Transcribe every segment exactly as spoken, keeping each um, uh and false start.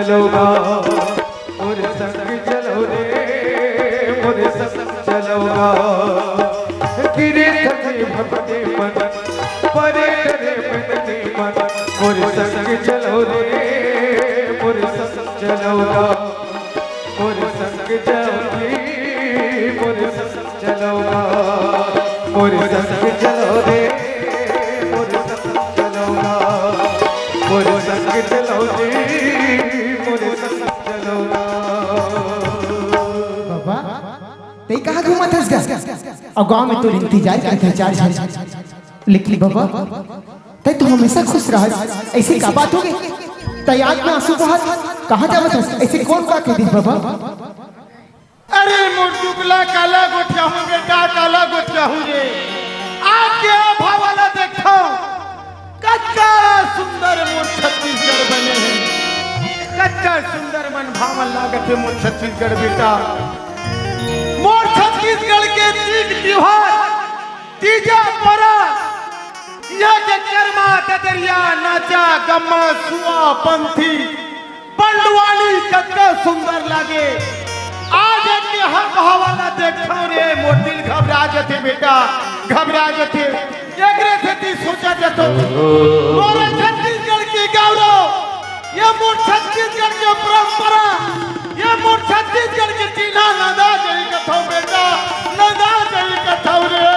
चलो गा, मोर संग चलो रे, मोर संग चलो गा। गिरे थके भक्ति मन, परे डरे मनती मन, मोर संग चलो रे, मोर संग चलो गा। मोर संग चलो रे, मोर संग चलो गा, मोर संग चलो रे, मोर संग चलो गा, मोर संग चलो रे, मोर संग चलो गा। बाबा, तैं कहाँ घूमत हस गा? अउ गाँव में तोर इंतजार करत हे चार झन। लेकिन बाबा, तैं तो हमेशा खुश रहस, अइसे का बात होगे? तैं आज में आंसू बहात, कहाँ जावत हस? अइसे कोन का कहि दिस बाबा? अरे मोर दुगला, काला गोठियाहूँ बेटा, काला गोठियाहूँ रे। आज के अभाव वाला देखथव, कतका सुंदर मोर छत्तीसगढ़ बने हे, कतका सुंदर मन भावन लागत हे मोर छत्तीसगढ़ बेटा। मोर छत्तीसगढ़ के तीज तिहार, तीजा परब, इहाँ के करमा, ददरिया, नाचा, गम्मा, सुआ, पंथी, पंडवानी कतका सुंदर लागे। आज एक के हर बहावा ला देखथव रे, मोर दिल घबरा जथे बेटा, घबरा जथे। एकरे सेती सोचा जथव, मोर छत्तीसगढ़ के गौरव, ये मोर छत्तीसगढ़ के परंपरा, ये मोर छत्तीसगढ़ के चिन्हा नंदा जही कथव बेटा, नंदा जही कथव रे।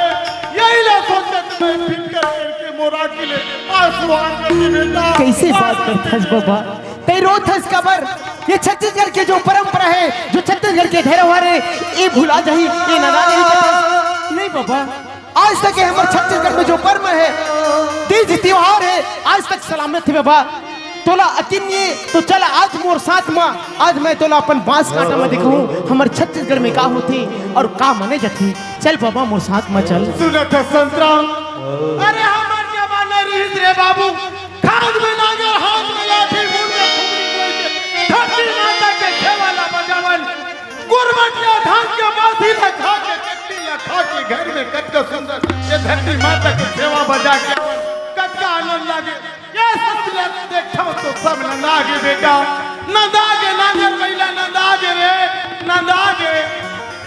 यही ला सोचत मैं फिकर करके मोर आँखी ले आंसू आ जथे बेटा। कइसे बात करथस बाबा? तैं रोथस काबर? ये छत्तीसगढ़ के जो परंपरा हे, जो छत्तीसगढ़ के धरोहर हे, ये भुला जाही, ये नंदा जाही कथस? नहीं बाबा, आज तक ये हमर छत्तीसगढ़ में जो पर्व हे, तीज तिहार हे, आज तक सलामत हे बाबा। तोला अकिन नइ हे, तो चल आज मोर साथ मा, आज मैं तोला अपन बांस कांटा मा दिखाहूँ, हमर छत्तीसगढ़ में का होथे अउ का माने जाथे। चल बाबा मोर साथ मा चल। सुनत हस संतराम, अरे हमर जमाना रिहिस रे बाबू, खांध में नांगर, हाथ में लाठी, मुंड में खुपरी बोए के धरती माता के सेवा ला बजावन। गुरमटिया धान के बासी ला खा के, चटनी ला खा के, घर में कतका सुंदर ये धरती माता के सेवा बजा के आवन, कतका आनंद लागे। ये सब ला देखथव तो सब नंदा गे बेटा, नंदा गे, नांगर बइला नंदा गे रे, नंदा गे।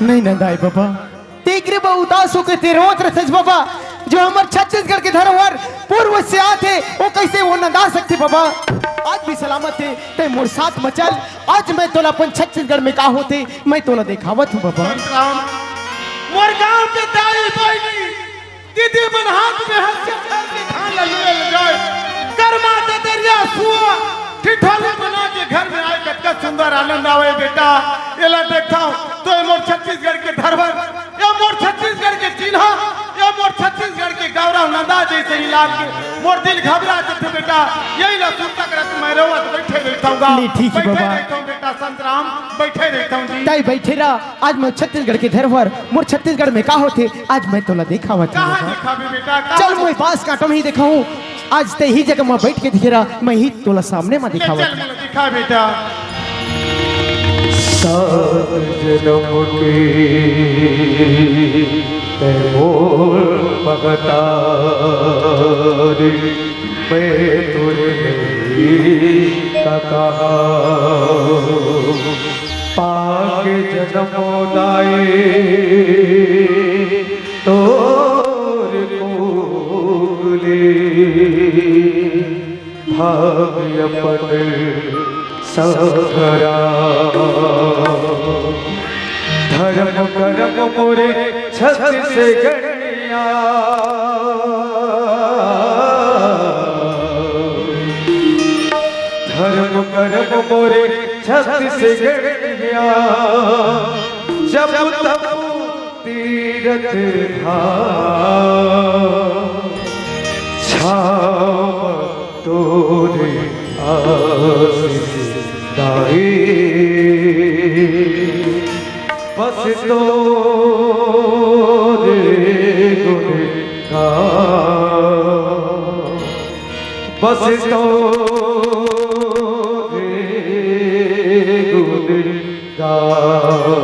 नहीं नंदाय बाबा, तेकरे बर उदास होके तैं रोत रथस बाबा, जो हमर छत्तीसगढ़ के धरोहर पूर्वज से आत हे, वो कइसे वो नंदा सकथे बाबा? आज भी सलामत हे, तैं मोर साथ मा चल, आज मैं तोला अपन छत्तीसगढ़ में का होथे, मैं तोला देखावत हूँ बाबा। संतराम, मोर गांव के दाई बहिनी, दीदी मन हाथ में हंसिया धर के धान ला लुए ले जाए, करमा, ददरिया, सुआ, ठिठोली बना के घर में आए, कतका सुंदर आनंद आवे बेटा। एला देखथव तो ये मोर छत्तीसगढ़ के धरोहर, ये मोर छत्तीसगढ़ के चिन्हा, ये मोर छत्तीसगढ़ के गौरव नंदा जइसे ही लाग के मोर दिल घबरा जथे बेटा। यही ला सुनता करत मैं रोवत बइठे रहिथव गा। नहीं, ठीक हे बइठे बाबा। रहिथव बेटा संतराम, बइठे रहिथव जी। तैं बइठे रह, आज मैं छत्तीसगढ़ के धरोहर, मोर छत्तीसगढ़ में का होथे, आज मैं तोला देखावत हूँ कहाँ बाबा। देखाबे बेटा, कहाँ चल, मैं बांस कांटा मा ही देखाहूँ। आज तैं ही जगह मा बइठ के दिखे रह, मैं ही तोला सामने मा ले देखावत चल, हूँ। मोला दिखा बेटा। सात जनम के तैं मोर महतारी, मैं तोर नहीं का कहा। पाके जनम दाई तोर कोले, भाग अपन संघरा। धर्म करम मोरे छत्तीसगढ़िया, धर्म करम मोरे छत्तीसगढ़िया, जब तब तीरथ धाम, छाव तोरे आशीष दाई, बस तोरे गुण गाओ, बस तोरे गुण गाओ।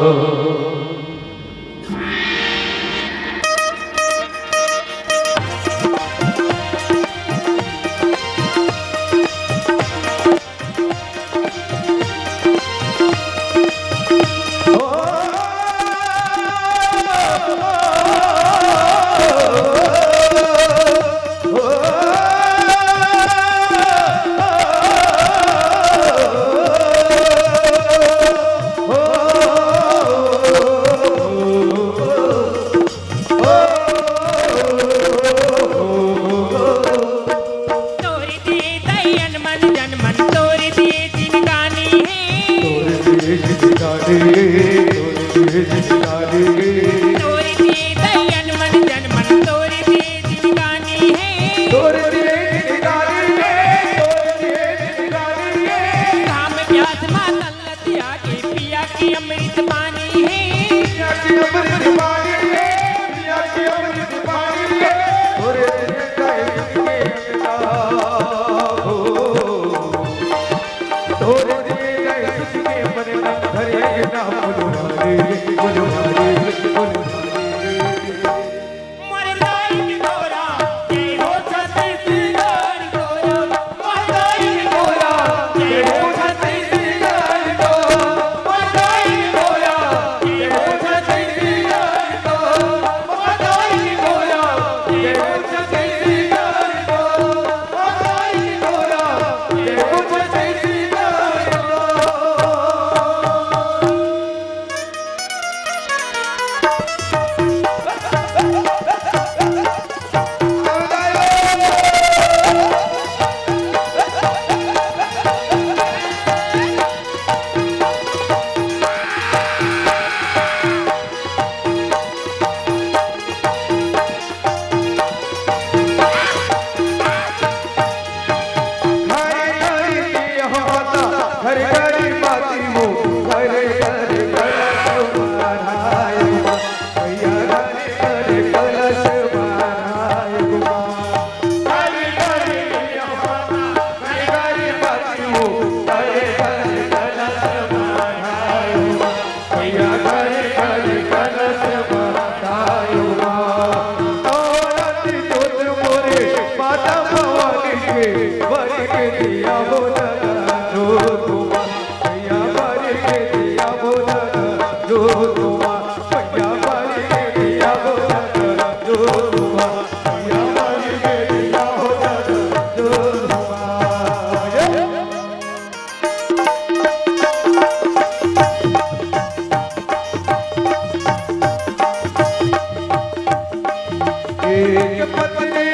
एक पत्नी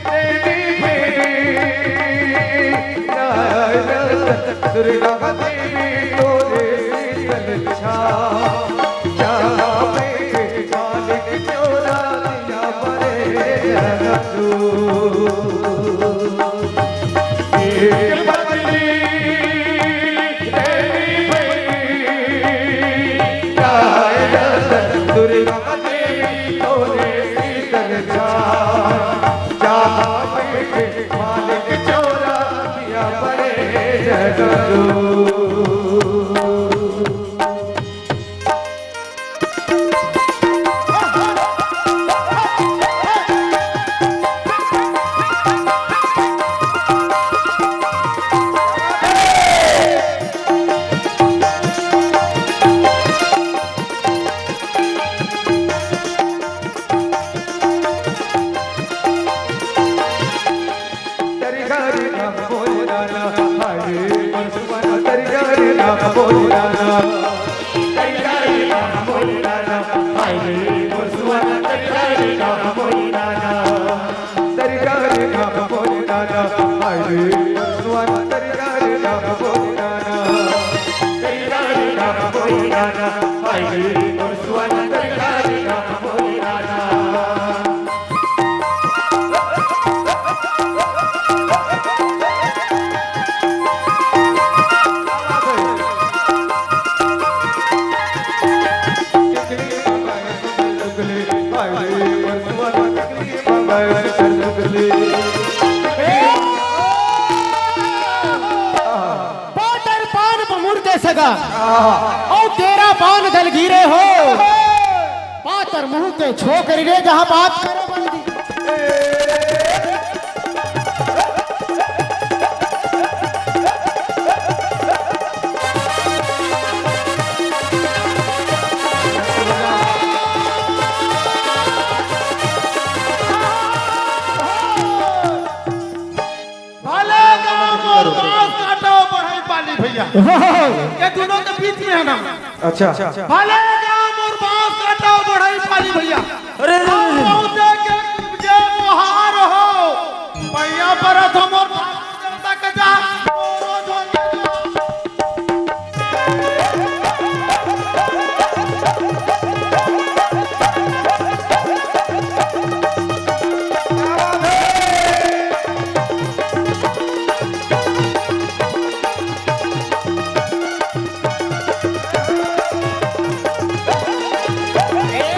तेरी भी दुर्गा देवी तोरे शीतल छाँव, छाँव में मालिक चोरा दिया बड़े रंगू। एक पत्नी तेरी भी दुर्गा देवी तोरे शीतल छाँव, छाँव में मालिक चोरा दिया बड़े रंगू। पातर पान बहुर के सगा, अउ तेरा पान दलगीरे हो। पातर मुंह के छोकरी रे, जहां बात करे बंदी। भले गाँव मोर बांस काटो बढ़ई पाली भैया। ये दोनों के बीच में है ना। अच्छा। भले गाँव मोर बांस काटो बढ़ई पाली भैया। अरे, अरे, अरे। बहुते के उपजे मोहार हो। भैया परत हो मोर बांस जनता के जा।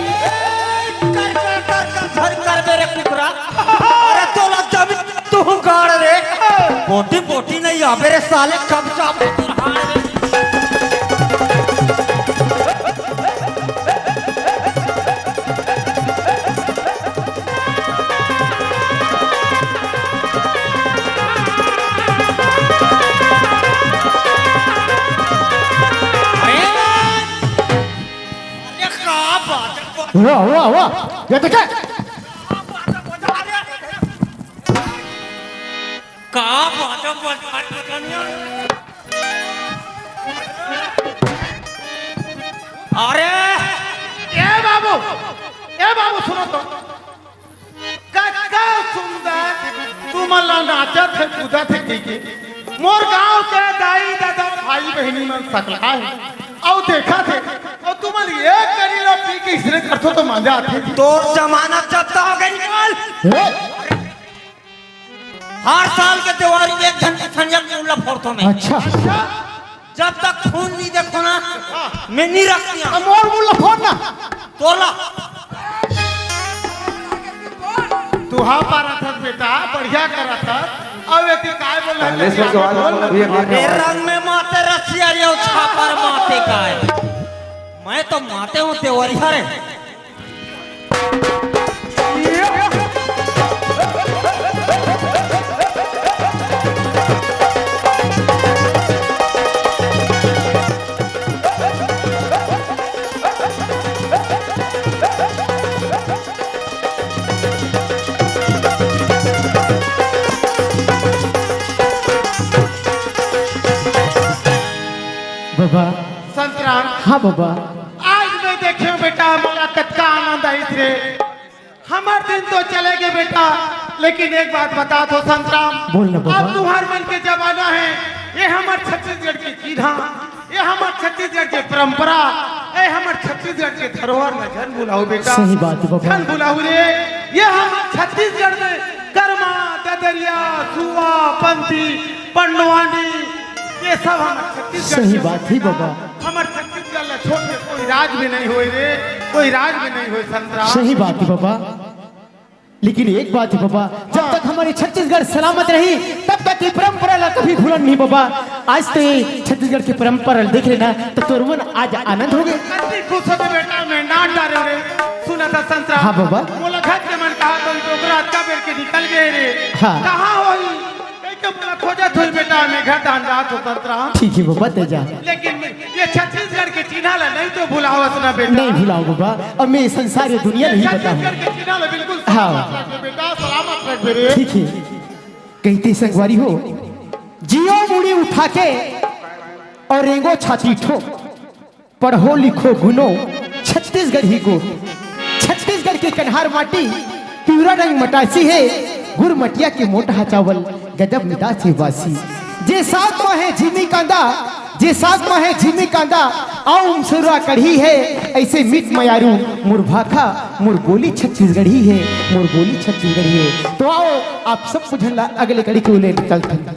कर, कर, कर, कर, कर, कर बे रे कुकरा। अरे तोला जमीन तू गाड़ रे। बोटी बोटी नहीं आबे रे साले, कब चाप तू हार रे। अरे का बात है? वाह, वाह, वाह। ये देखे। का बात है? अरे ए बाबू, ए बाबू, सुनो तो। कतका सुंदर तुमन ला नाचत हे, कूदत हे कहिके। मोर गांव के दाई ददा, भाई बहिनी मन सकला हे। अउ देखत हे, अउ तुमन एक करी ला पी के इसने करथो तो मजा आथे। तोर जमाना जब तक हो गए निकाल। हर साल के त्योहारी एक झन के थनिया के मुल्ला फोड़थो मैं। अच्छा। जब तक खून नहीं देखो ना, हाँ। मैं नहीं रखती हूँ। अब मोर मुल्ला फोड़ ना। तोला। तुहा पारा था बेटा, बढ़िया करा था। अब ये काय बोल रहा है? पहले से सवाल हम अभी अभी ए रंग में माते रसिया रे, छापर माते काय। मैं तो माते हूँ देवरिया रे। बाबा, संतराम। हाँ बबा। आज मैं देखे हूँ बेटा, मोला कतका आनंद आइस रे। हमर दिन तो चले गए बेटा, लेकिन एक बात बता दो संतराम। बोल ना बबा। अब तुम्हार मन के जमाना है, ये हमर छत्तीसगढ़ के चीन्हा, ये हमर छत्तीसगढ़ के परंपरा, ये हमर छत्तीसगढ़ के धरोहर ला झन भुलाओ बेटा। सही बात है बबा। झन भुलाओ रे, ये हमर छत्तीसगढ़ में करमा, ददरिया, सुआ, पंथी, पंडवानी, ये सब हमर छत्तीसगढ़ सही के बात है बबा। हमर छत्तीसगढ़ ला छोड़ के कोई राज भी नहीं होए रे, कोई राज भी नहीं होए संतराम। सही बात है बबा। लेकिन एक बात है बबा, जब तक हमारी छत्तीसगढ़ सलामत रही, तब तक ये परंपरा ला कभी भूलन नहीं बबा। आज तो ये छत्तीसगढ़ की परंपरा देख लेना, तो तोर मन आज आनंद हो गए। अति खुश हो गए बेटा, मैं नाच डारे रे। सुना था संतराम। हाँ बबा। मोला घर के मन कहा तो डोकरा अतका बेर के निकल गए रे। हाँ। कहाँ होई? कहीं के मोला खोजत होई बेटा, मैं घर दान जात हो संतराम। ठीक है बबा, ते जा। लेकिन ये छत्तीसगढ़ के चीन्हा ला नहीं तो भुलावस ना बेटा। नहीं भुलाओ बबा, और मैं संसार ये दुनिया ये नहीं बताऊँ। छत्तीसगढ़ के चीन्हा ला बिल्कुल हाँ। सलामत रख बेटा, सलामत रख बेरे। ठीक है, कहते संगवारी हो, जियो मुड़ी उठा के और रेंगो छाती ठोक, पढ़ो लिखो गुनो छत्तीसगढ़ी को। छत्तीसगढ़ के कन्हार माटी, पिवरा रंग मटासी है, गुर मटिया के मोटहा चावल, गजब मिठास है बासी। जे साग मा है झिमी कांदा, जे साग मा है झिमी कांदा, अउ उमसुरा कढ़ी है, ऐसे मीठ मयारू मोर भाखा, मोर बोली छत्तीसगढ़ी है, मोर बोली छत्तीसगढ़ी है। तो आओ, आप सब झन ला अगले कड़ी के उले निकलथन।